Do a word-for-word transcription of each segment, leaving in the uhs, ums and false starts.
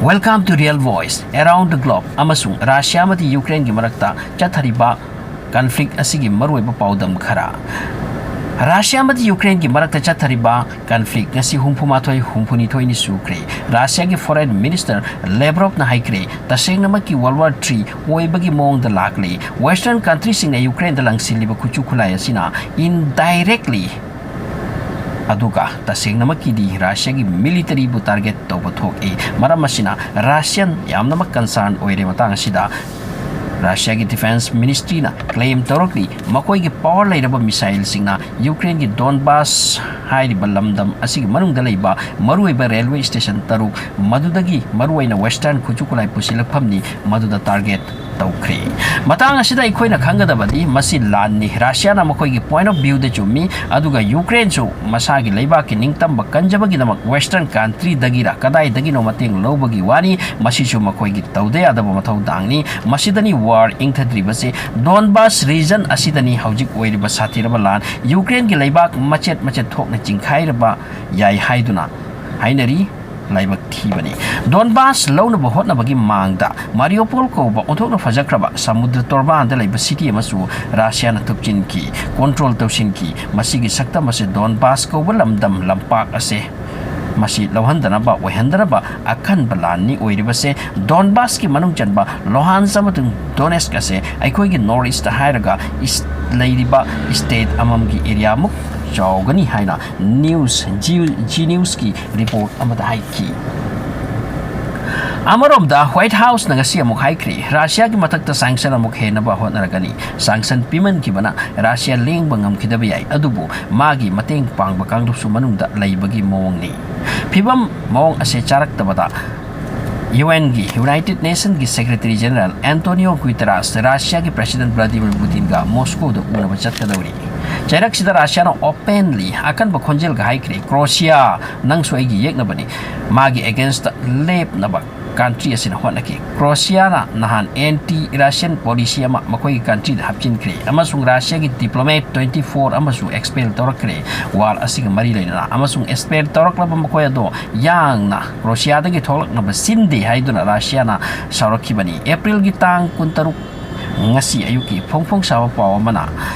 Welcome to Real Voice Around the Globe ꯑꯃꯁꯨꯡ Russia ꯑꯃꯗꯤ ꯌꯨꯀ꯭ꯔꯦꯟꯒꯤ ꯃꯔꯛꯇ ꯆꯠꯊꯔꯤꯕ ꯀꯟꯐ꯭ꯂꯤꯛ ꯑꯁꯤꯒꯤ ꯃꯔꯨꯑꯣꯏꯕ ꯄꯥꯎꯗꯝ ꯈꯔ꯫ ꯔꯥꯁꯤꯌꯥ ꯑꯃꯗꯤ ꯌꯨꯀ꯭ꯔꯦꯟꯒꯤ ꯃꯔꯛꯇ ꯆꯠꯊꯔꯤꯕ ꯀꯟꯐ꯭ꯂꯤꯛ ꯉꯁꯤ ꯍꯨꯝꯐꯨ ꯃꯥꯊꯣꯏ, ꯍꯨꯝꯐꯨ ꯅꯤꯊꯣꯏꯅꯤ ꯁꯨꯈ꯭ꯔꯦ꯫ ꯔꯥꯁꯤꯌꯥꯒꯤ ꯐꯣꯔꯦꯟ ꯃꯤꯅꯤꯁꯇꯔ ꯂꯦꯕ꯭ꯔꯣꯞꯅ ꯍꯥꯏꯈ꯭ꯔꯦ, "ꯇꯁꯦꯡꯅꯃꯛꯀꯤ ꯋꯥꯔꯜ ꯋꯥꯔ ꯊ꯭ꯔꯤ ꯑꯣꯏꯕꯒꯤ ꯃꯑꯣꯡꯗ ꯂꯥꯛꯂꯦ꯫ ꯋꯦꯁꯇꯔꯟ ꯀꯟꯇ꯭ꯔꯤꯁꯤꯡꯅ ꯌꯨꯀ꯭ꯔꯦꯟꯗ ꯂꯪꯁꯤꯜꯂꯤꯕ ꯈꯨꯠꯁꯨ ꯈꯨꯠꯂꯥꯏ ꯑꯁꯤꯅ ꯏꯟꯗꯥꯏꯔꯦꯛꯂꯤ ꯑꯗꯨꯒ ꯇꯁꯦꯡꯅꯃꯛꯀꯤꯗꯤ ꯔꯥꯁꯤꯌꯥꯒꯤ ꯃꯤꯂꯤꯇꯔꯤꯕꯨ ꯇꯥꯔꯒꯦꯠ ꯇꯧꯕ ꯊꯣꯛꯏ꯫ ꯃꯔꯝ ꯑꯁꯤꯅ ꯔꯥꯁꯤꯌꯥꯟ ꯌꯥꯝꯅꯃꯛ ꯀꯟꯁꯔꯟ ꯑꯣꯏꯔꯦ ꯃꯇꯥꯡ ꯑꯁꯤꯗ꯫ ꯔꯥꯁꯤꯌꯥꯒꯤ ꯗꯤꯐꯦꯟꯁ ꯃꯤꯅꯤꯁꯇ꯭ꯔꯤꯅ ꯀ꯭ꯂꯦꯝ ꯇꯧꯔꯛꯂꯤ, ꯃꯈꯣꯏꯒꯤ ꯄꯥꯋꯔ ꯂꯩꯔꯕ ꯃꯤꯁꯥꯏꯜꯁꯤꯡꯅ ꯌꯨꯀ꯭ꯔꯦꯟꯒꯤ ꯗꯣꯟꯕꯥꯁ ꯍꯥꯏꯔꯤꯕ ꯂꯝꯗꯝ ꯑꯁꯤꯒꯤ ꯃꯅꯨꯡꯗ ꯂꯩꯕ ꯃꯔꯨꯑꯣꯏꯕ ꯔꯦꯜꯋꯦ ꯁ꯭ꯇꯦꯁꯟ ꯇꯔꯨꯛ, ꯃꯗꯨꯗꯒꯤ ꯃꯔꯨꯑꯣꯏꯅ ꯋꯦꯁꯇꯔꯟ ꯈꯨꯠꯁꯨ ꯈꯨꯠꯂꯥꯏ ꯄꯨꯁꯤꯜꯂꯛꯐꯝꯅꯤ, ꯃꯗꯨꯗ ꯇꯥꯔꯒꯦꯠ ꯇꯧꯈ꯭ꯔꯦ꯫ ꯃꯇꯥꯡ ꯑꯁꯤꯗ ꯑꯩꯈꯣꯏꯅ ꯈꯪꯒꯗꯕꯗꯤ ꯃꯁꯤ ꯂꯥꯟꯅꯤ꯫ ꯔꯥꯁꯤꯌꯥꯅ ꯃꯈꯣꯏꯒꯤ ꯄꯣꯏꯟꯠ ꯑꯣꯐ ꯚ꯭ꯌꯨꯗ ꯆꯨꯝꯃꯤ, ꯑꯗꯨꯒ ꯌꯨꯀ꯭ꯔꯦꯟꯁꯨ ꯃꯁꯥꯒꯤ ꯂꯩꯕꯥꯛꯀꯤ ꯅꯤꯡꯇꯝꯕ ꯀꯟꯖꯕꯒꯤꯗꯃꯛ ꯋꯦꯁꯇꯔꯟ ꯀꯟꯇ꯭ꯔꯤꯗꯒꯤꯔ ꯀꯗꯥꯏꯗꯒꯤꯅꯣ ꯃꯇꯦꯡ ꯂꯧꯕꯒꯤ ꯋꯥꯅꯤ꯫ ꯃꯁꯤꯁꯨ ꯃꯈꯣꯏꯒꯤ ꯇꯧꯗ ꯌꯥꯗꯕ ꯃꯊꯧꯗꯥꯡꯅꯤ꯫ ꯃꯁꯤꯗꯅꯤ ꯋꯥꯔ ꯏꯪꯊꯗ꯭ꯔꯤꯕꯁꯦ꯫ ꯗꯣꯟꯕꯥꯁ ꯔꯤꯖꯟ ꯑꯁꯤꯗꯅꯤ ꯍꯧꯖꯤꯛ ꯑꯣꯏꯔꯤꯕ ꯁꯥꯊꯤꯔꯕ ꯂꯥꯟ꯫ ꯌꯨꯀ꯭ꯔꯦꯟꯒꯤ ꯂꯩꯕꯥꯛ ꯃꯆꯦꯠ ꯃꯆꯦꯠ ꯊꯣꯛꯅ ꯆꯤꯡꯈꯥꯏꯔꯕ ꯌꯥꯏ ꯍꯥꯏꯗꯨꯅ ꯍꯥꯏꯅꯔꯤ꯫ ꯂꯥꯏꯕꯛ ꯊꯤꯕꯅꯤ꯫ ꯗꯣꯟꯕꯥꯁ ꯂꯧꯅꯕ ꯍꯣꯠꯅꯕꯒꯤ ꯃꯥꯡꯗ ꯃꯥꯔꯤꯌꯣꯄꯣꯜ ꯀꯧꯕ ꯑꯣꯟꯊꯣꯛꯅ ꯐꯖꯈ꯭ꯔꯕ ꯁꯃꯨꯗ꯭ꯔ ꯇꯣꯔꯕꯥꯟꯗ ꯂꯩꯕ ꯁꯤꯇꯤ ꯑꯃꯁꯨ ꯔꯥꯁꯤꯌꯥꯅ ꯊꯨꯞꯆꯤꯟꯈꯤ, ꯀꯣꯟꯇ꯭ꯔꯣꯜ ꯇꯧꯁꯤꯟꯈꯤ꯫ ꯃꯁꯤꯒꯤ ꯁꯛꯇꯝ ꯑꯁꯦ ꯗꯣꯟꯕꯥꯁ ꯀꯧꯕ ꯂꯝꯗꯝ ꯂꯝꯄꯥꯛ ꯑꯁꯦ ꯃꯁꯤ ꯂꯧꯍꯟꯗꯅꯕ ꯑꯣꯏꯍꯟꯗꯅꯕ ꯑꯀꯟꯕ ꯂꯥꯟꯅꯤ ꯑꯣꯏꯔꯤꯕꯁꯦ꯫ ꯗꯣꯟꯕꯥꯁꯀꯤ ꯃꯅꯨꯡ ꯆꯟꯕ ꯂꯣꯍꯥꯟꯁ ꯑꯃꯁꯨꯡ ꯗꯣꯅꯦꯁꯛ ꯑꯁꯦ ꯑꯩꯈꯣꯏꯒꯤ ꯅꯣꯔꯠ ꯏꯁꯇ ꯍꯥꯏꯔꯒ ꯏꯁ-, ꯂꯩꯔꯤꯕ ꯁ꯭ꯇꯦꯠ ꯑꯃꯃꯝꯒꯤ ꯑꯦꯔꯤꯌꯥꯃꯨꯛ ꯆꯥꯎꯒꯅꯤ ꯍꯥꯏꯅ ꯅ꯭ꯌꯨꯁ, ꯖꯤ, ꯖꯤ ꯅ꯭ꯌꯨꯁꯀꯤ ꯔꯤꯄꯣꯔꯠ ꯑꯃꯗ ꯍꯥꯏꯈꯤ꯫ ꯑꯃꯔꯣꯝꯗ ꯋꯥꯏꯠ ꯍꯥꯎꯁꯅ ꯉꯁꯤ ꯑꯃꯨꯛ ꯍꯥꯏꯈ꯭ꯔꯤ, ꯔꯥꯁꯤꯌꯥꯒꯤ ꯃꯊꯛꯇ ꯁꯦꯡꯁꯟ ꯑꯃꯨꯛ ꯍꯦꯟꯅꯕ ꯍꯣꯠꯅꯔꯒꯅꯤ꯫ ꯁꯦꯡꯁꯟ ꯄꯤꯃꯟꯈꯤꯕꯅ ꯔꯥꯁꯤꯌꯥ ꯂꯦꯡꯕ ꯉꯝꯈꯤꯗꯕ ꯌꯥꯏ, ꯑꯗꯨꯕꯨ ꯃꯥꯒꯤ ꯃꯇꯦꯡ ꯄꯥꯡꯕ ꯀꯥꯡꯂꯨꯞꯁꯨ ꯃꯅꯨꯡꯗ ꯂꯩꯕꯒꯤ ꯃꯑꯣꯡꯅꯤ꯫ ꯐꯤꯕꯝ ꯃꯑꯣꯡ ꯑꯁꯦ ꯆꯥꯔꯛꯇꯕꯗ ꯌꯨ ꯑꯦꯟꯒꯤ, ꯌꯨꯅꯥꯏꯇꯦꯗ ꯅꯦꯁꯟꯒꯤ ꯁꯦꯀ꯭ꯔꯦꯇꯔꯤ ꯖꯦꯅꯔꯦꯜ ꯑꯦꯟꯇꯣꯅꯤꯌꯣ ꯒꯨꯇꯦꯔꯥꯁ ꯔꯥꯁꯤꯌꯥꯒꯤ ꯄ꯭ꯔꯦꯁꯤꯗꯦꯟꯠ ꯚ꯭ꯂꯥꯗꯤꯃꯤꯔ ꯄꯨꯇꯤꯟꯒ ꯃꯣꯁꯀꯣꯗ ꯎꯅꯕ ꯆꯠꯀꯗꯧꯔꯤ꯫ ꯆꯩꯔꯛꯁꯤꯗ ꯔꯥꯁꯤꯌꯥꯅ ꯑꯣꯄꯦꯟꯂꯤ ꯑꯀꯟꯕ ꯈꯣꯟꯖꯦꯜꯒ ꯍꯥꯏꯈ꯭ꯔꯦ, "ꯀ꯭ꯔꯣꯁꯤꯌꯥ, ꯅꯪꯁꯨ ꯑꯩꯒꯤ ꯌꯦꯛꯅꯕꯅꯤ꯫ ꯃꯥꯒꯤ ꯑꯦꯒꯦꯟꯁꯇ ꯂꯦꯞꯅꯕ ꯀꯟꯇ꯭ꯔꯤ ꯑꯁꯤꯅ ꯍꯣꯠꯅꯈꯤ꯫ ꯀ꯭ꯔꯣꯁꯤꯌꯥꯅ ꯅꯍꯥꯟ ꯑꯦꯟꯇꯤ ꯔꯁꯤꯌꯥꯟ ꯄꯣꯂꯤꯁꯤ ꯑꯃ ꯃꯈꯣꯏꯒꯤ ꯀꯟꯇ꯭ꯔꯤꯗ ꯍꯥꯞꯆꯤꯟꯈ꯭ꯔꯦ ꯑꯃꯁꯨꯡ ꯔꯁꯤꯌꯥꯒꯤ ꯗꯤꯄ꯭ꯂꯣꯃꯦꯠ ꯇ꯭ꯋꯦꯟꯇꯤ ꯐꯣꯔ ꯑꯃꯁꯨ ꯑꯦꯛꯁꯄꯦꯜ ꯇꯧꯔꯛꯈ꯭ꯔꯦ꯫ ꯋꯥꯔ ꯑꯁꯤꯒ ꯃꯔꯤ ꯂꯩꯅꯅ ꯑꯃꯁꯨꯡ ꯑꯦꯛꯁꯄꯦꯜ ꯇꯧꯔꯛꯂꯕ ꯃꯈꯣꯏ ꯑꯗꯣ ꯌꯥꯡꯅ ꯀ꯭ꯔꯣꯁꯤꯌꯥꯗꯒꯤ ꯊꯣꯛꯂꯛꯅꯕ ꯁꯤꯟꯗꯦ ꯍꯥꯏꯗꯨꯅ ꯔꯁꯤꯌꯥꯅ ꯁꯥꯎꯔꯛꯈꯤꯕꯅꯤ꯫ ꯑꯦꯄ꯭ꯔꯤꯜꯒꯤ ꯇꯥꯡ ꯀꯨꯟꯇꯔꯨꯛ, ꯉꯁꯤ ꯑꯌꯨꯛꯀꯤ ꯐꯣꯡ ꯐꯣꯡ ꯁꯥꯕ ꯄꯥꯎ ꯑꯃꯅ,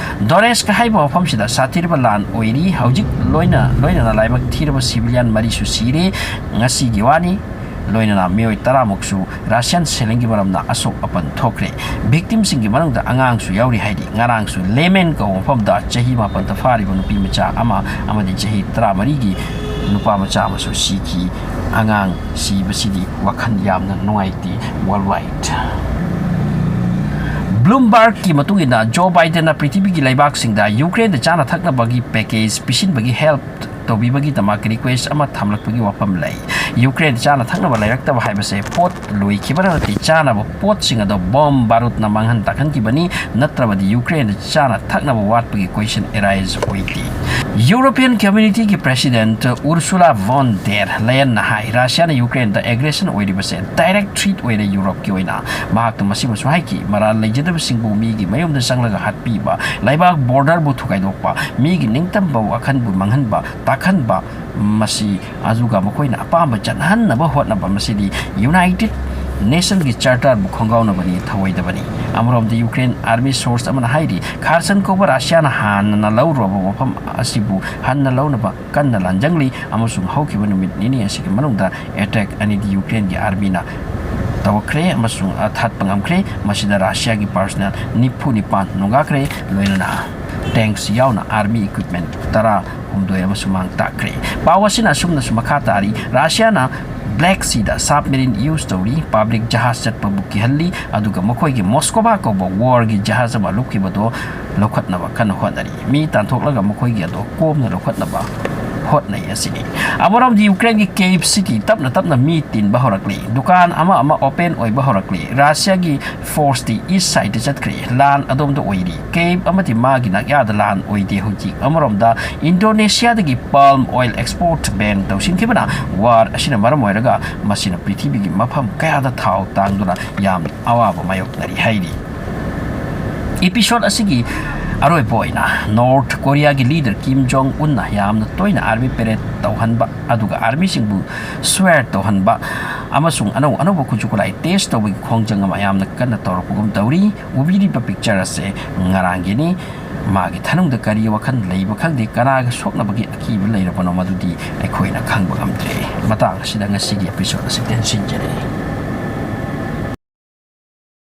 ꯗꯣꯅꯦꯁ꯭ꯛ ꯍꯥꯏꯕ ꯃꯐꯝꯁꯤꯗ ꯁꯥꯊꯤꯔꯕ ꯂꯥꯟ ꯑꯣꯏꯔꯤ꯫ ꯍꯧꯖꯤꯛ ꯂꯣꯏꯅ ꯂꯣꯏꯅꯅ ꯂꯥꯏꯕꯛ ꯊꯤꯔꯕ ꯁꯤꯚꯤꯂꯤꯌꯟ ꯃꯔꯤꯁꯨ ꯁꯤꯔꯦ꯫ ꯉꯁꯤꯒꯤ ꯋꯥꯅꯤ꯫ ꯂꯣꯏꯅꯅ ꯃꯤꯑꯣꯏ ꯇꯔꯥꯃꯨꯛꯁꯨ ꯔꯁꯤꯌꯥꯟ ꯁꯦꯂꯤꯡꯒꯤ ꯃꯔꯝꯅ ꯑꯁꯣꯛ ꯑꯄꯟ ꯊꯣꯛꯈ꯭ꯔꯦ꯫ ꯚꯤꯛꯇꯤꯝꯁꯤꯡꯒꯤ ꯃꯅꯨꯡꯗ ꯑꯉꯥꯡꯁꯨ ꯌꯥꯎꯔꯤ ꯍꯥꯏꯔꯤ꯫ ꯉꯔꯥꯡꯁꯨ ꯂꯦꯃꯦꯟ ꯀꯧꯕ ꯃꯐꯝꯗ ꯆꯍꯤ ꯃꯥꯄꯟꯗ ꯐꯥꯔꯤꯕ ꯅꯨꯄꯤ ꯃꯆꯥ ꯑꯃ ꯑꯃꯗꯤ ꯆꯍꯤ ꯇꯔꯥꯃꯔꯤꯒꯤ ꯅꯨꯄꯥ ꯃꯆꯥ ꯑꯃꯁꯨ ꯁꯤꯈꯤ꯫ ꯑꯉꯥꯡ ꯁꯤꯕꯁꯤꯗꯤ ꯋꯥꯈꯜ ꯌꯥꯝꯅ ꯅꯨꯡꯉꯥꯏꯇꯦ꯫ Worldwide꯫ ꯕ꯭ꯂꯨꯝꯕꯔꯒꯀꯤ ꯃꯇꯨꯡ ꯏꯟꯅ, ꯖꯣ ꯕꯥꯏꯗꯦꯟꯅ ꯄ꯭ꯔꯤꯊꯤꯕꯤꯒꯤ ꯂꯩꯕꯥꯛꯁꯤꯡꯗ ꯌꯨꯀ꯭ꯔꯦꯟꯗ ꯆꯥꯅ ꯊꯛꯅꯕꯒꯤ ꯄꯦꯀꯦꯖ ꯄꯤꯁꯤꯟꯕꯒꯤ ꯍꯦꯜꯞ ꯇꯧꯕꯤꯕꯒꯤꯗꯃꯛ ꯔꯤꯀ꯭ꯋꯦꯁ ꯑꯃ ꯊꯝꯂꯛꯄꯒꯤ ꯋꯥꯐꯝ ꯂꯩ꯫ ꯌꯨꯀ꯭ꯔꯦꯟꯗ ꯆꯥꯅ ꯊꯛꯅꯕ ꯂꯩꯔꯛꯇꯕ ꯍꯥꯏꯕꯁꯦ ꯄꯣꯠ ꯂꯣꯏꯈꯤꯕꯅ ꯅꯠꯇꯦ, ꯆꯥꯅꯕ ꯄꯣꯠꯁꯤꯡ ꯑꯗꯣ ꯕꯣꯝ ꯕꯥꯔꯨꯗꯅ ꯃꯥꯡꯍꯟ ꯇꯥꯛꯍꯟꯈꯤꯕꯅꯤ, ꯅꯠꯇ꯭ꯔꯕꯗꯤ ꯌꯨꯀ꯭ꯔꯦꯟꯗ ꯆꯥꯅ ꯊꯛꯅꯕ ꯋꯥꯠꯄꯒꯤ ꯀꯣꯏꯁꯟ ꯑꯦꯔꯥꯏꯖ ꯑꯣꯏꯗꯦ꯫ ꯌꯨꯔꯣꯄꯤꯌꯟ ꯀꯝꯃ꯭ꯌꯨꯅꯤꯇꯤꯒꯤ ꯄ꯭ꯔꯦꯁꯤꯗꯦꯟꯠ ꯎꯔꯁꯨꯂꯥ ꯚꯣꯟ ꯗꯦꯔ ꯂꯦꯌꯟꯅ ꯍꯥꯏ, ꯔꯁꯤꯌꯥꯅ ꯌꯨꯀ꯭ꯔꯦꯟꯗ ꯑꯦꯒ꯭ꯔꯦꯁꯟ ꯑꯣꯏꯔꯤꯕꯁꯦ ꯗꯥꯏꯔꯦꯛ ꯊ꯭ꯔꯤꯠ ꯑꯣꯏꯔꯦ ꯌꯨꯔꯣꯞꯀꯤ ꯑꯣꯏꯅ꯫ ꯃꯍꯥꯛꯅ ꯃꯁꯤꯃꯁꯨ ꯍꯥꯏꯈꯤ, ꯃꯔꯥꯜ ꯂꯩꯖꯗꯕꯁꯤꯡꯕꯨ ꯃꯤꯒꯤ ꯃꯌꯨꯝꯗ ꯆꯪꯂꯒ ꯍꯥꯠꯄꯤꯕ, ꯂꯩꯕꯥꯛ ꯕꯣꯔꯗꯔꯕꯨ ꯊꯨꯒꯥꯏꯗꯣꯛꯄ, ꯃꯤꯒꯤ ꯅꯤꯡꯇꯝꯕ ꯋꯥꯈꯟꯕꯨ ꯃꯥꯡꯍꯟꯕ, ꯇꯥꯛꯍꯟꯕ, ꯃꯁꯤ ꯑꯗꯨꯒ ꯃꯈꯣꯏꯅ ꯑꯄꯥꯝꯕ ꯆꯠꯍꯟꯅꯕ ꯍꯣꯠꯅꯕ, ꯃꯁꯤꯗꯤ ꯌꯨꯅꯥꯏꯇꯦꯗ ꯅꯦꯁꯟꯒꯤ ꯆꯥꯔꯇꯔꯕꯨ ꯈꯣꯡꯒꯥꯎꯅꯕꯅꯤ, ꯊꯧꯑꯣꯏꯗꯕꯅꯤ꯫ ꯑꯃꯔꯣꯝꯗ ꯌꯨꯀ꯭ꯔꯦꯟ ꯑꯥꯔꯃꯤ ꯁꯣꯔꯁ ꯑꯃꯅ ꯍꯥꯏꯔꯤ, ꯈꯥꯔꯁꯟ ꯀꯧꯕ ꯔꯁꯤꯌꯥꯅ ꯍꯥꯟꯅ ꯂꯧꯔꯨꯔꯕ ꯃꯐꯝ ꯑꯁꯤꯕꯨ ꯍꯟꯅ ꯂꯧꯅꯕ ꯀꯟꯅ ꯂꯥꯟꯖꯪꯂꯤ ꯑꯃꯁꯨꯡ ꯍꯧꯈꯤꯕ ꯅꯨꯃꯤꯠ ꯅꯤꯅꯤ ꯑꯁꯤꯒꯤ ꯃꯅꯨꯡꯗ ꯑꯦꯇꯦꯛ ꯑꯅꯤꯗꯤ ꯌꯨꯀ꯭ꯔꯦꯟꯒꯤ ꯑꯥꯔꯃꯤꯅ ꯇꯧꯈ꯭ꯔꯦ ꯑꯃꯁꯨꯡ ꯊꯠꯄ ꯉꯝꯈ꯭ꯔꯦ꯫ ꯃꯁꯤꯗ ꯔꯁꯤꯌꯥꯒꯤ ꯄꯥꯔꯁꯅꯦꯜ ꯅꯤꯐꯨ ꯅꯤꯄꯥꯟ ꯅꯣꯡꯒꯥꯈ꯭ꯔꯦ, ꯂꯣꯏꯅꯅ ꯇꯦꯡꯛꯁ ꯌꯥꯎꯅ ꯑꯥꯔꯃꯤ ꯏꯀ꯭ꯋꯤꯞꯃꯦꯟ ꯇꯔꯥ ꯍꯨꯝꯗꯣꯏ ꯑꯃꯁꯨ ꯃꯥꯡ ꯇꯥꯛꯈ꯭ꯔꯦ꯫ ꯄꯥꯎ ꯑꯁꯤꯅ ꯑꯁꯨꯝꯅꯁꯨ ꯃꯈꯥ ꯇꯥꯔꯤ, ꯔꯁꯤꯌꯥꯅ ꯕ꯭ꯂꯦꯛ ꯁꯤꯗ ꯁꯕꯃꯦꯔꯤꯟ ꯌꯨꯁ ꯇꯧꯔꯤ, ꯄꯕ꯭ꯂꯤꯛ ꯖꯍꯥꯖ ꯆꯠꯄꯕꯨ ꯀꯤꯍꯜꯂꯤ, ꯑꯗꯨꯒ ꯃꯈꯣꯏꯒꯤ ꯃꯣꯁꯀꯣꯚꯥ ꯀꯧꯕ ꯋꯥꯔꯒꯤ ꯖꯍꯥꯖ ꯑꯃ ꯂꯨꯞꯈꯤꯕꯗꯣ ꯂꯧꯈꯠꯅꯕ ꯀꯟꯅ ꯍꯣꯠꯅꯔꯤ꯫ ꯃꯤ ꯇꯥꯟꯊꯣꯛꯂꯒ ꯃꯈꯣꯏꯒꯤ ꯑꯗꯣ ꯀꯣꯝꯅ ꯂꯧꯈꯠꯅꯕ ꯍꯣꯠꯅꯩ ꯑꯁꯤꯅꯤ꯫ ꯑꯃꯔꯣꯝꯗ ꯌꯨꯀ꯭ꯔꯦꯟꯒꯤ ꯀꯦꯞ ꯁꯤꯇꯤ ꯇꯞꯅ ꯇꯞꯅ ꯃꯤ ꯇꯤꯟꯕ ꯍꯧꯔꯛꯂꯤ, ꯗꯨꯀꯥꯟ ꯑꯃ ꯑꯃ ꯑꯣꯄꯦꯟ ꯑꯣꯏꯕ ꯍꯧꯔꯛꯂꯤ, ꯔꯁꯤꯌꯥꯒꯤ ꯐꯣꯔꯁꯇꯤ ꯏꯁ ꯁꯥꯏꯗꯇ ꯆꯠꯈ꯭ꯔꯦ, ꯂꯥꯟ ꯑꯗꯣꯝꯗ ꯑꯣꯏꯔꯤ꯫ ꯀꯦꯞ ꯑꯃꯗꯤ ꯃꯥꯒꯤ ꯅꯥꯛꯌꯥꯗ ꯂꯥꯟ ꯑꯣꯏꯗꯦ ꯍꯧꯖꯤꯛ꯫ ꯑꯃꯔꯣꯝꯗ ꯏꯟꯗꯣꯅꯦꯁꯤꯌꯥꯗꯒꯤ ꯄꯥꯜꯝ ꯑꯣꯏꯜ ꯑꯦꯛꯁꯄꯣꯔꯠ ꯕꯦꯟ ꯇꯧꯁꯤꯟꯈꯤꯕꯅ ꯋꯥꯔ ꯑꯁꯤꯅ ꯃꯔꯝ ꯑꯣꯏꯔꯒ ꯃꯁꯤꯅ ꯄ꯭ꯔꯤꯊꯤꯕꯤꯒꯤ ꯃꯐꯝ ꯀꯌꯥꯗ ꯊꯥꯎ ꯇꯥꯡꯗꯨꯅ ꯌꯥꯝꯅ ꯑꯋꯥꯕ ꯃꯥꯌꯣꯛꯅꯔꯤ ꯍꯥꯏꯔꯤ꯫ ꯏꯄꯤꯁꯣꯗ ꯑꯁꯤꯒꯤ ꯑꯔꯣꯏꯕ ꯑꯣꯏꯅ ꯅꯣꯔꯠ ꯀꯣꯔꯤꯌꯥꯒꯤ ꯂꯤꯗꯔ ꯀꯤꯝ ꯖꯣꯡ ꯎꯟꯅ ꯌꯥꯝꯅ ꯇꯣꯏꯅ ꯑꯥꯔꯃꯤ ꯄꯦꯔꯦꯗ ꯇꯧꯍꯟꯕ, ꯑꯗꯨꯒ ꯑꯥꯔꯃꯤꯁꯤꯡꯕꯨ ꯁ꯭ꯋꯦꯔ ꯇꯧꯍꯟꯕ ꯑꯃꯁꯨꯡ ꯑꯅꯧ ꯑꯅꯧꯕ ꯈꯨꯠꯁꯨ ꯈꯨꯠꯂꯥꯏ ꯇꯦꯁ ꯇꯧꯕꯒꯤ ꯈꯣꯡꯖꯪ ꯑꯃ ꯌꯥꯝꯅ ꯀꯟꯅ ꯇꯧꯔꯛꯄꯒꯨꯝ ꯇꯧꯔꯤ꯫ ꯎꯕꯤꯔꯤꯕ ꯄꯤꯛꯆꯔ ꯑꯁꯦ ꯉꯔꯥꯡꯒꯤꯅꯤ꯫ ꯃꯥꯒꯤ ꯊꯅꯨꯡꯗ ꯀꯔꯤ ꯋꯥꯈꯜ ꯂꯩꯕ ꯈꯪꯗꯦ, ꯀꯅꯥꯒ ꯁꯣꯛꯅꯕꯒꯤ ꯑꯀꯤꯕ ꯂꯩꯔꯕꯅꯣ ꯃꯗꯨꯗꯤ ꯑꯩꯈꯣꯏꯅ ꯈꯪꯕ ꯉꯝꯗ꯭ꯔꯦ꯫ ꯃꯇꯥꯡ ꯑꯁꯤꯗ ꯉꯁꯤꯒꯤ ꯏꯄꯤꯁꯣꯗ ꯑꯁꯤ ꯇꯦꯟꯁꯤꯟꯖꯔꯦ꯫